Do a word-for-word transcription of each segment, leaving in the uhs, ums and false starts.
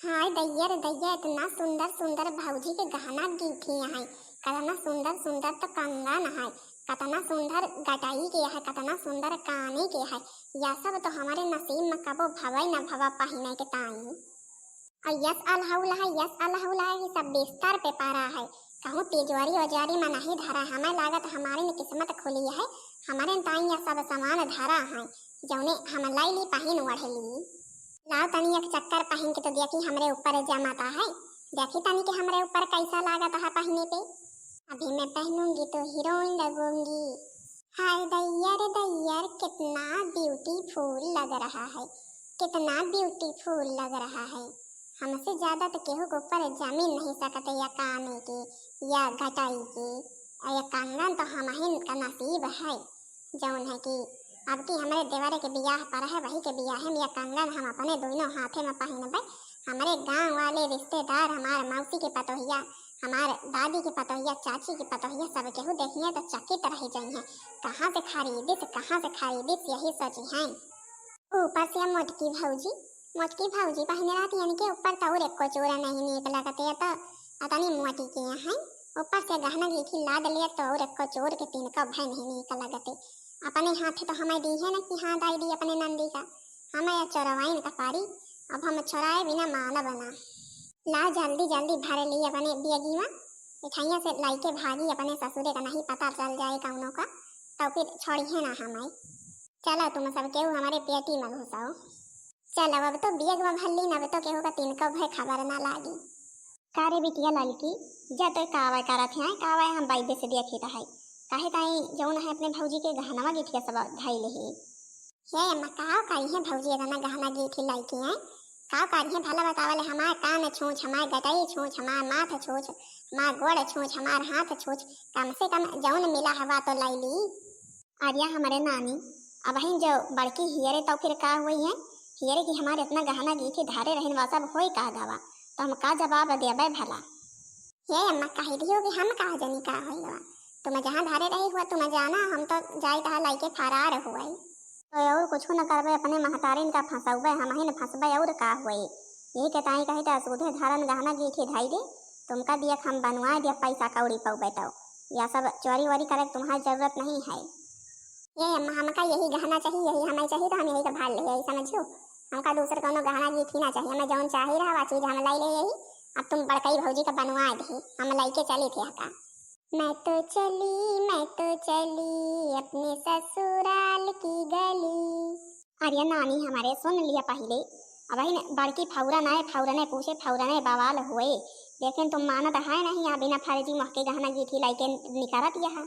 हाय दैया रे दैया, इतना सुंदर सुंदर भौजी के गहना गीठी है, कतना सुंदर सुंदर तो कंगन है, कतना सुंदर गटई के है, कतना सुंदर काने के है। या सब तो हमारे नसीब में कबो भवई न भवा पहिने के ताई। और यस अलहौला है, यस अलहौला है, ये सब बिस्तर पे पड़ा है। कहूँ तिजोरी ओजोरी में नहीं धरा है, हमें लागत हमारे ने किस्मत खुली है, हमारे ताई यह सब सामान धरा है, जौने हम लाई ली पहिन ओढ़ ली। लाओ तनी एक चक्कर पहिन के तो देखी हमरे ऊपर जमाता है, देखी तनी के हमरे ऊपर कैसा लागत है पहिने पे। अभी मैं पहनूंगी तो हीरोइन लगूंगी। हाय दैया रे दैया, कितना ब्यूटीफुल लग रहा है, कितना ब्यूटीफुल लग रहा है। हमसे ज्यादा तो केहू के ऊपर जमीन नहीं सकते या काने के या घटाई के। और ये कंगन तो हमहिन का नसीब है, जौन है कि अब की हमरे देवरे के बियाह पर है, वही के बियाहे में ये कंगन हम अपने दोनों हाथे में पहिनबे। हमरे गांव वाले रिश्तेदार, हमार मौसी के पतोहिया, हमार दादी के पतोहिया, चाची के पतोहिया, सब केहू देखिए तो चकित रह जाइए। कहाँ से खरीदिस, कहाँ से खरीदिस, यही सोची हैं। ऊपर से मोटकी भौजी, मोटकी भौजी पहिने रहती, इनके ऊपर तो और एको चोर नहीं नीक लगते, तो अतनी मोटी के हैं, ऊपर से गहना गीठी लाद ले तो और एको चोर के तीन का भय नहीं नीक लगते। अपने हाथे तो हमें दी है ना कि हाँ दाई दी अपने नंदी का, हमें या चोरवाइन का पारी, अब हम चोराए बिना मानब ना। ला जल्दी जल्दी भर ली अपने बेगी में, मिठाइयाँ से लाइके भागी, अपने ससुरे का नहीं पता चल जाए कौनो का, तो फिर छोड़ी है ना हमें। चलो तुम सब केहू हमारे पेटी में घुसाओ। चलो अब तो बेग में भर ली, अब तो केहू का तीन का भय खबर ना लागी। का रे बिटिया ललकी, जा तो कावे करत है, कावे हम बाइबे से देखी तो है, काहे ताई जौन है अपने भौजी के गहनवा गीठिया सब धइले है। हे अम्मा, काव करी है भौजी इतना गहना गीठी लइके हैं, काव करी है भला बतावल, हमार कान छूछ, हमार गटई छूछ, हमार माथ छूछ, हमार गोड़ छूछ, हमार हाथ छूछ, कम से कम जौन मिला हवा तो लई ली। अरे हमरे नानी, अबहिन जो बड़की हियरे तो फिर का हुई है, हियरे की हमारे इतना गहना गीठी धारे रहिन वा सब होई का गवा, तो हम का जवाब देबे भला? हे अम्मा, कह दियो कि हम का जनी का होई गवा, तुम जहाँ धारे रही हुआ तुम जाना, हम तो जाई तहाँ लइके फरार हुआ। तो और कुछ न करबे, अपने महतारिन का फंसौबे, हम ही न फंसबे और का हुई। यही के ताई कही तो सूधे धारन गहना गीठी धाई दे, तुमका दिया हम बनवाए दिया, पैसा कौड़ी पौबे तो या सब चोरी वोरी करे के तुम्हारी जरूरत नहीं है। ये अम्मा, हमका यही गहना चाहिए, यही हमें चाहिए तो हम यही का भाल ले आई, समझियो। हमका दूसर कौनो गहना गीठी ना चाहिए, हमें जौन चाही रहा वा चीज हम लाई ले यही। अब तुम बड़कई भौजी का बनवा दे, हम लइके चली थे का। मैं तो चली, मैं तो चली अपने ससुराल की गली। अरे नानी हमारे सुन लिया पहिले, अबहिन बड़की फौरन आए, फौरने पूछे, फौरने बवाल हुए, लेकिन तुम मानत है नहीं, यहाँ बिना फर्जी मोह के गहना गीठी लइके निकरत यह।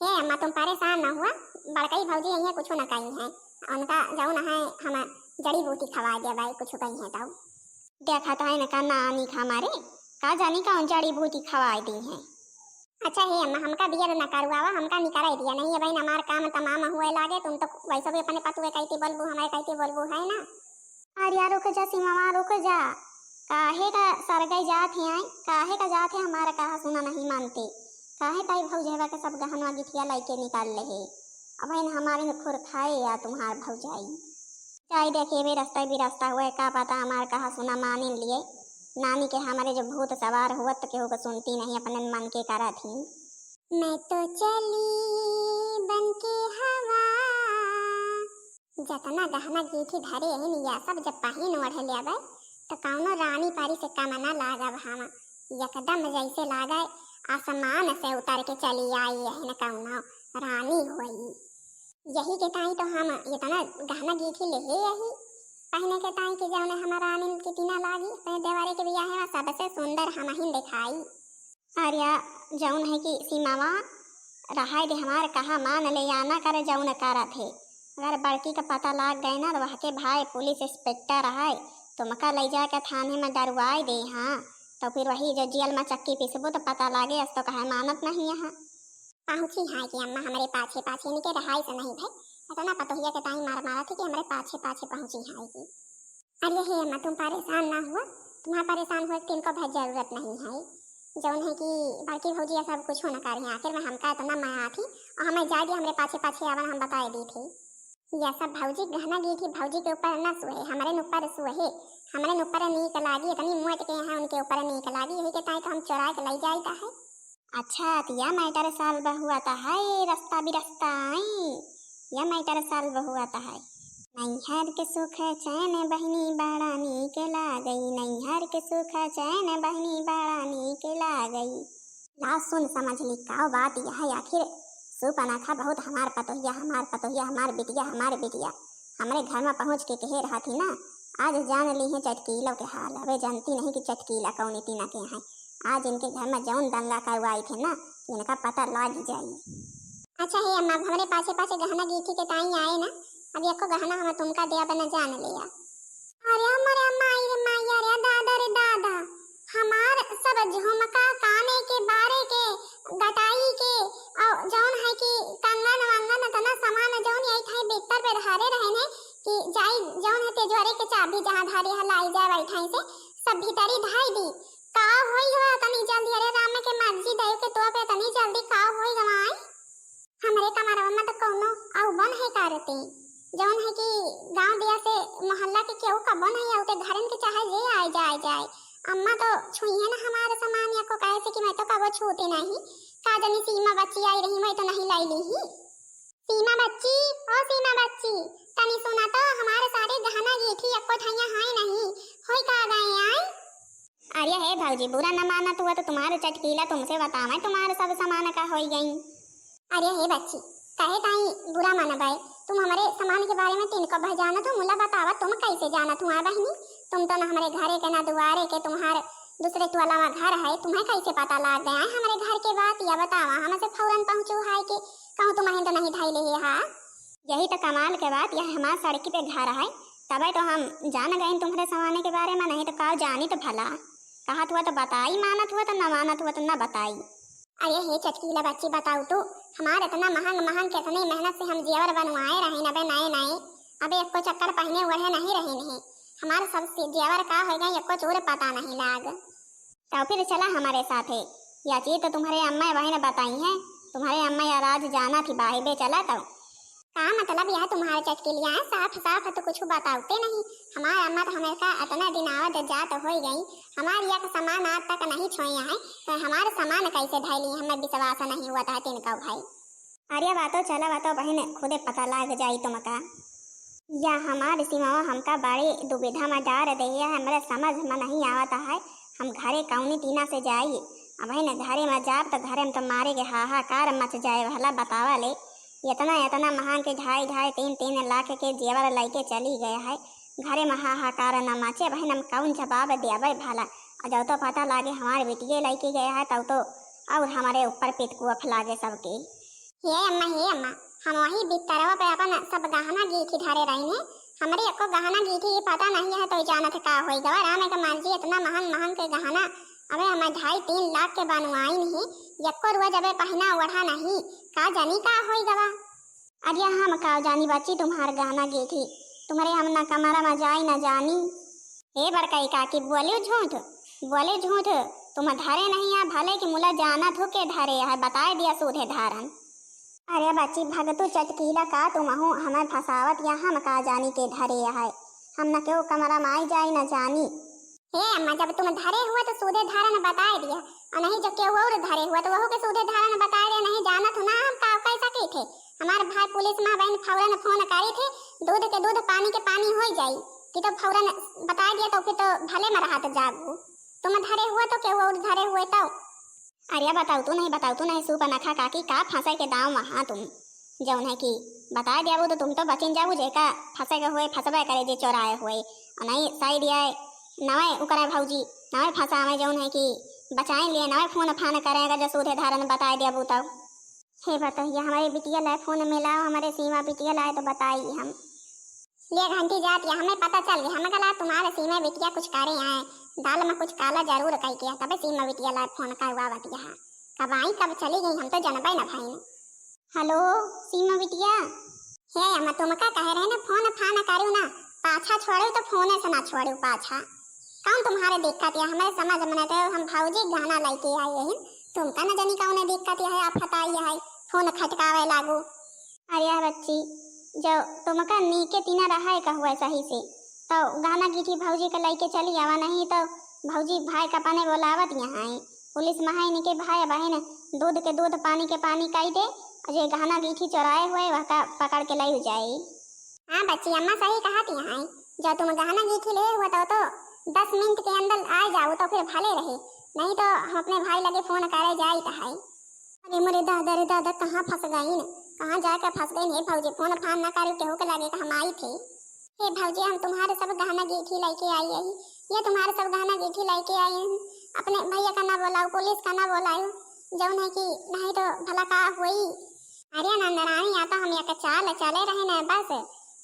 हे अम्मा, तुम परेशान न हुआ, बड़कई भौजी यहीं कुछ न कही है, उनका जौन है हम जड़ी बूटी खवा देबै, कुछ कही है तो। देखा तो है इनका नानी का मारे, का जानी कौन जड़ी बूटी खवाई दी है। अच्छा हे अम्मा, हमका बियर न करवावा, हमका निकराई दिया नहीं है बहन, हमार काम तमाम हुए लागे, तुम तो वैसे भी अपने पतुए कहती बोलबू, हमारे कहती बोलबू है ना। अरे यार रुक जा सीमावा, रुक जा, काहे का सरगई जात है आई, काहे का जात है, हमारा कहा सुना नहीं मानते, काहे ताई भौजेवा के सब गहनवा गिठिया लइके निकाल ले है। अब इन हमारे में खुर खाए या तुम्हार भौजाई। जाई देखे वे रास्ता भी रास्ता हुए, का पता हमार कहा सुना मानिन लिए। नानी के हमारे जो भूत सवार हुआ तो केहू को सुनती नहीं, अपने मन के करा थी। मैं तो चली बन के हवा। जतना गहना गीठी धरे हइन या सब जब पहिन ओढ़ लेबे तो कौनो रानी परी से कम ना लागब हम। एकदम जैसे लागे आसमान से उतर के चली आई हइन, कौनो रानी होई। यही के ताई तो हम इतना गहना गीठी ले यही पहने के ताई कि जौने हमार रानी की तीना लागी, अपने देवरे के बियाहे में सबसे सुंदर हम ही दिखाई। अरे जौन है कि सीमावा रहाय दे, हमार कहा मान ले या ना करे जौन करत है। अगर बड़की का पता लाग गए ना तो वह के भाई पुलिस इंस्पेक्टर है, तुमका ले जाके थाने में डरवाए दे। हाँ, तो फिर वही जो जेल में चक्की पिसबो तो पता लागे, अस तो कहे मानत नहीं यहाँ। पहुँची हाँ कि अम्मा हमरे पाछे पाछे इनके रहाई से नहीं भई, इतना पतोहिया के ताई मार मारा थी कि हमरे पाछे पाछे पहुँची हाँ कि। अरे हे अम्मा, तुम परेशान ना हुआ, तुम्हारा परेशान हुए के इनको भाई जरूरत नहीं है। जौन है कि बड़की भौजी या सब कुछ ना करे, आखिर में हमका इतना मया थी और हमें जाए दिया, हमरे पाछे पाछे आवन हम बताए दी थी। या सब भौजी गहना गीठी भौजी के ऊपर ना सुहे, हमरे न ऊपर सुहे। हमरे ऊपर नीक लागी, इतनी मोट के हैं उनके ऊपर नीक लागी, यही के ताई तो हम चोराए के लई जाइत है। अच्छा, त या matter solve हुआ त है, रस्ता बिरस्ता आई, या matter solve हुआ त है। नैहर के सुख चैन बहिनी बड़ा नीक लागई, नैहर के सुख चैन बहिनी बड़ा नीक लागई। ला सुन समझ ली, का बात यह है आखिर? सुपनखा बहुत हमार पतोहिया, हमार पतोहिया, हमार बिटिया, हमार बिटिया। हमरे घर में पहुँच के कहे रहत ही ना, आज जान ली है चटकीलो के हाल। अबे जानती नहीं कि चटकीला कौन इतिना के हैं। आज इनके घर में जौन दंगा करवाई थे ना, इनका पता लाग जाई। अच्छा हे अम्मा, हमरे पाछे पाछे गहना गीठी के ताई आए ना, अब एको गहना हम तुमका देब न जान लिया। अरे हमरे माई रे माई, अरे दादा रे दादा, हमार सब झुमका, काने के, बारे के, गटाई के, और जौन है कि कंगन वंगन, इतना सामान जौन यही थे बिस्तर पे धरे रहे ने कि जाई जौन है तेजवारे के चाबी जहाँ धरे है लाई जाए बैठाई से सब भीतरी धाई दी। का होई हो तनी जल्दी, अरे राम के मर्जी दे के तो पे तनी जल्दी का होई गवाई। हमरे कमरवा में तो कौनो अउबन है करते, जौन है कि गांव दिया से मोहल्ला के केहू कबो नहीं आउते, घरन के चाहे जे आए जाए जाए। अम्मा तो छुइहे ना हमारे सामान या को कहे से कि मैं तो कबो छूते नहीं। का जानी सीमा बच्ची आई रही, मैं तो नहीं लाई ली ही। सीमा बच्ची, ओ सीमा बच्ची, तनी सुना तो, हमारे सारे गहना गीठी एको ठैया है नहीं, होई का गए आए? अरे हे भौजी, बुरा न मानत हुआ तो तुम्हारे चटकीला तुमसे बतावे तुम्हारे सब सामान का होई गई। अरे हे बच्ची, कहे ताई बुरा मानबे, तुम हमरे सामान के बारे में तिनको भर जानत हो, मुला बतावा तुम कैसे जानत हुआ बहिनी? तुम तो न हमरे घरे के ना दुआरे के, तुम्हार दूसरे टोला में घर है, तुम्हें कैसे पता लाग गया है हमरे घर के बात? या बतावा हमसे फौरन पहुँचू है कि कहूँ तुम्हें तो नहीं ढाई ले हा? यही तो कमाल के बात, यह हमार सड़की पे घर है, तबे तो हम जान गए तुम्हरे सामाने के बारे में, नहीं तो का जानी तो भला। कहत हुआ तो बताई, मानत हुआ तो न मानत हुआ तो न बताई। अरे हे चटकीला बच्ची, बताऊ तू, हमार इतना महंग महंग कितनी मेहनत से हम जेवर बनवाए रहे न बे नए नए, अबे एको चक्कर पहने ओढ़े नहीं रहे नहीं। हमार सब से जेवर का हो गए, एको चूर पता नहीं लाग। तो फिर चला हमारे साथे, या चीज तो तुम्हारे अम्मा बहिन बताई है, तुम्हारे अम्मा या राज जाना थी बाहिबे चला तो। का मतलब यह तुम्हारे चटकीलिया है, साफ साफ है तो कुछ बताते नहीं। हमार अम्मा तो हमेशा इतना दिन आवत जात हो गई, हमार यक सामान आज तक नहीं छोए है, तो हमार सामान कैसे धैली, हमें विश्वास नहीं हुआ था तिनका भाई। अरे बातो चला बातो बहिन, खुदे पता लाग जाई तुमका। या हमार सीमावा हमका बड़ी दुविधा में डार देहिया, हमरे समझ में नहीं आवत है, हम घरे कौनी टीना से जाई। अब है न घरे में जाब तो घरे में तो मारे के हाहाकार मच जाए। भला बतावा ले, इतना इतना महंग के ढाई ढाई तीन तीन लाख के जेवर लइके चली गए है, घरे में हाहाकार न मचे। बहिन हम कौन जवाब देबे भला? और जब तो पता लागे हमारे बेटिए लइके गए है तब तो और हमारे ऊपर पितकुअफ लागे सबके। हे अम्मा, हे अम्मा, हम वही बिस्तरवा पे अपन सब गहना गीठी धरे रही ने। हमरे एको गहना गीठी ही पता नहीं है, तो जानत है का होई गवा। राम के मर्जी, इतना महंग महंग के गहना, अबे हमें ढाई तीन लाख के बनवाइन ही, एको रोज अबे पहना ओढ़ा नहीं, का जानी का होई गवा। अरे हम का जानी बच्ची तुम्हार गहना गीठी, तुम्हारे हम ना कमरा में जाई ना जानी। हे बड़कई काकी, बोले झूठ, बोले झूठ, तुम धरे नहीं है, भले कि मुला जानत हो के धरे है, बताए दिया सूधे धारन। अरे बच्ची, भगतू चटकीला का तुम हो, हमें फंसावत या हम का जानी के धरे है, हम न केहू कमरा में आई जाई न जानी। हे अम्मा, जब तुम धरे हुए तो सूधे धारन बताए दिया, और नहीं जो केहू और धरे हुए तो वहू के सूधे धारन बताए दे, नहीं जानत हो ना हम का कैसा की थे। हमार भाई पुलिस में बहन फौरन फोन करी थे, दूध के दूध पानी के पानी हो जाई, कि तो फौरन बताए दिया तो फिर तो भले में रहत जागू। तुम धरे हुए तो केहू और धरे हुए तो। अरे बताऊ तू नहीं, बताऊ तू नहीं, सुपनखा काकी का फंसे के दाव महा तुम, जौन है कि बताए देबू तो तुम तो बचिन जाबू, जेका फंसे के हुए फंसबे करे, जे चोराए हुए, और नहीं सही दिया है, नवे उकरे भौजी, नवे फंसावे, जौन है कि बचाए लिए, नवे फोन फान करेगा, जो सूधे धारन बताए देबू तो। हे बतहिया, हमारे बिटिया लाए फोन मिलाओ, हमारे सीमा बिटिया लाए तो बताई हम। ले घंटी जात या, हमें पता चल गया, हमें कला तुम्हारे सीमा बिटिया कुछ करे आए, दाल में कुछ काला जरूर कह के, तबे सीमा बिटिया लाए फोन करवावत यहाँ। कब आई कब चली गई, हम तो जनबे न भइन। हेलो सीमा बिटिया। हे अम्मा, तुमका कहे रहे ना फोन फान करू ना, पाछा छोड़ू तो फोने से ना छोड़ू पाछा। कौन तुम्हारे दिक्कत या, हमारे समझ में नहीं तो हम भौजी गहना लेके आई है, तुमका न जानी कौन दिक्कत या है, आफत आई है, फोन खटकावे लागू। अरे यार बच्ची, जो तुमका नीके तीना रहा है कहुआ सही से, तो गहना गीठी भौजी के लइके चली आवा, नहीं तो भौजी भाई का अपने बोलावत यहाँ है। पुलिस में है इनके भाई बहन, दूध के दूध, पानी के पानी कई दे, और ये गहना गीठी चोराए हुए वह का पकड़ के लई जाए। हाँ बच्ची, अम्मा सही कहत यहाँ है, जो तुम गहना गीठी ले हुआ तो, तो दस मिनट के अंदर आ जाओ तो फिर भले रहे, नहीं तो हम अपने भाई लगे फोन करे जाइत है। अरे मोरे दादा रे दादा, कहाँ फंस गईन, कहाँ जाके फंस गईन? हे भौजी, फोन फान ना करियो, केहू के लगे कि हम आई थे। हे भौजी, हम तुम्हारे सब गहना गीठी लइके आई है, ये तुम्हारे सब गहना गीठी लइके आई हैं। अपने भैया का ना बोलाओ, पुलिस का ना बोलाओ, जौन है कि नहीं तो भला का होई। अरे नंदरानी, या तो हम एक चाल चले रहे न बस,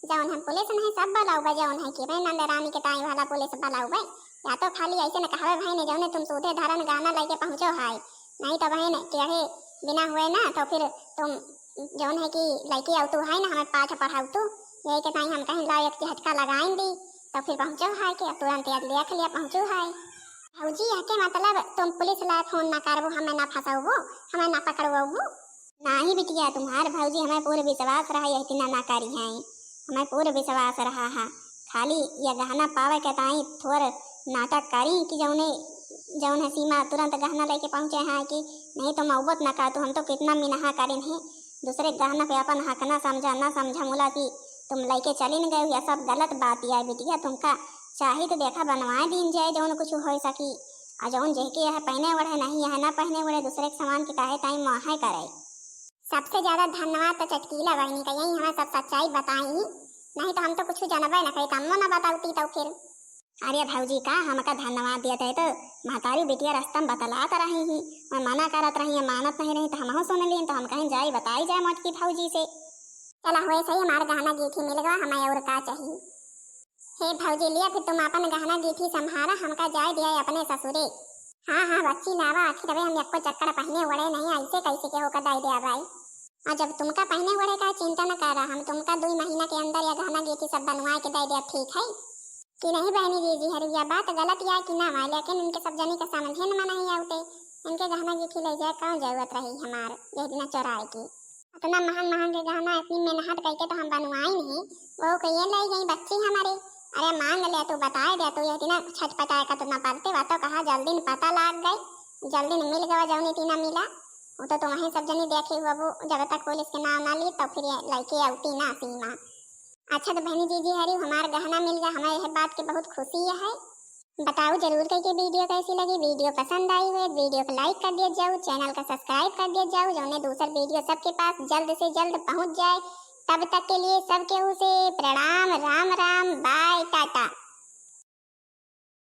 जौन हम पुलिस नहीं सब बोलाओ बे, जौन है कि भाई नंदरानी के ताई वाला पुलिस बोलाओ बे, या तो खाली ऐसे न कहवे भाई ने जौने तुम सूधे धरन गहना लइके पहुँचो है, नहीं तो बहन टेढ़े बिना हुए ना तो फिर तुम जौन है कि लइके आउतू है ना, हमें पाठ पढ़ाउतू, यही के ताई हम कहीं ला एक झटका लगाइन दी, तो फिर पहुँचो है कि तुरंत याद देख लिया पहुँचो है। भौजी, यह के मतलब तुम पुलिस ला फोन ना करबो, हमें ना फंसाउबो, हमें ना पकड़वाउबो? नहीं बिटिया, तुम्हार भौजी हमें पूरे विश्वास रहा, यह इतना ना करी है, हमें पूरे विश्वास रहा है। खाली यह गहना पावे के ताई थोर नाटक करी कि जौने, जौन है सीमा तुरंत गहना लेके पहुँचे हैं कि नहीं तो मौबत ना का, तो हम तो कितना मिनहा करें हैं, दूसरे गहना पे अपन हक ना समझा, ना समझा मुला कि तुम लेके चलिन गए, यह सब गलत बात है बिटिया। तुमका चाही तो देखा बनवाए दीन जाए जौन कुछ हो सकी, और जौन जेहके यह पहने ओढ़े नहीं, यह ना पहने ओढ़े, दूसरे के सामान के काहे ताई माहे करे। सबसे ज्यादा धन्यवाद तो चटकीला बहनी का, यही हमें सब सच्चाई बताई, नहीं तो हम तो कुछ जानबे न करी, तम्मो न बताउती तो फिर। अरे भौजी, का हमका धन्यवाद दिया थे, तो महतारी बिटिया रास्ता में बतलात रही ही, मैं मना करत रही, मानत नहीं रही, तो हमहू सुन लीन, तो हम कहीं जाई बताई जाए मोटकी भौजी से। चला होए सही, हमार गहना गीठी मिल गवा, हमें और का चाहिए। हे भौजी, लिया फिर तुम अपन गहना गीठी संभारा, हमका जाए दिया अपने ससुरे। हाँ हाँ बच्ची, लावा, आखिर अबे हम यक्को चक्कर पहने ओढ़े नहीं, ऐसे कैसे के होकर दाई दिया भाई। और जब तुमका पहने ओढ़े का चिंता न करा, हम तुमका दुई महीना के अंदर यह गहना गीठी सब बनवा के दे दिया, ठीक है कि नहीं बहनी जीजी? हरु यह बात गलत या कि ना वा, लेकिन इनके सब जनी के समझे न नहीं आउते, इनके गहना गीठी ले जाए कौन जरूरत रही हमार यह इतना चोराए की? इतना महंग महंग के गहना इतनी मेहनत करके तो हम बनवाई नहीं, वो कहिए ले गई बच्ची हमारे। अरे मांग ले तू, बताए दे तू, यह इतना छटपटाए का तो ना पड़ते, वा तो कहा जल्दी न पता लाग गई, जल्दी न मिल गवा, जौनी तीना मिला। वो तो तुम्हें सब जनी देखी हुआ, वो जब तक पुलिस के नाम ना ली तो फिर ये लइके आउती ना सीमा। अच्छा तो बहनी जीजी हरी, हमार गहना मिल गया, हमें यह बात की बहुत खुशी है। बताओ जरूर करके वीडियो कैसी लगी। वीडियो पसंद आई हुए वीडियो को लाइक कर दिया जाओ, चैनल का सब्सक्राइब कर दिया जाओ, जौने दूसर वीडियो सबके पास जल्द से जल्द पहुंच जाए। तब तक के लिए सबके से प्रणाम, राम राम, बाय, टाटा।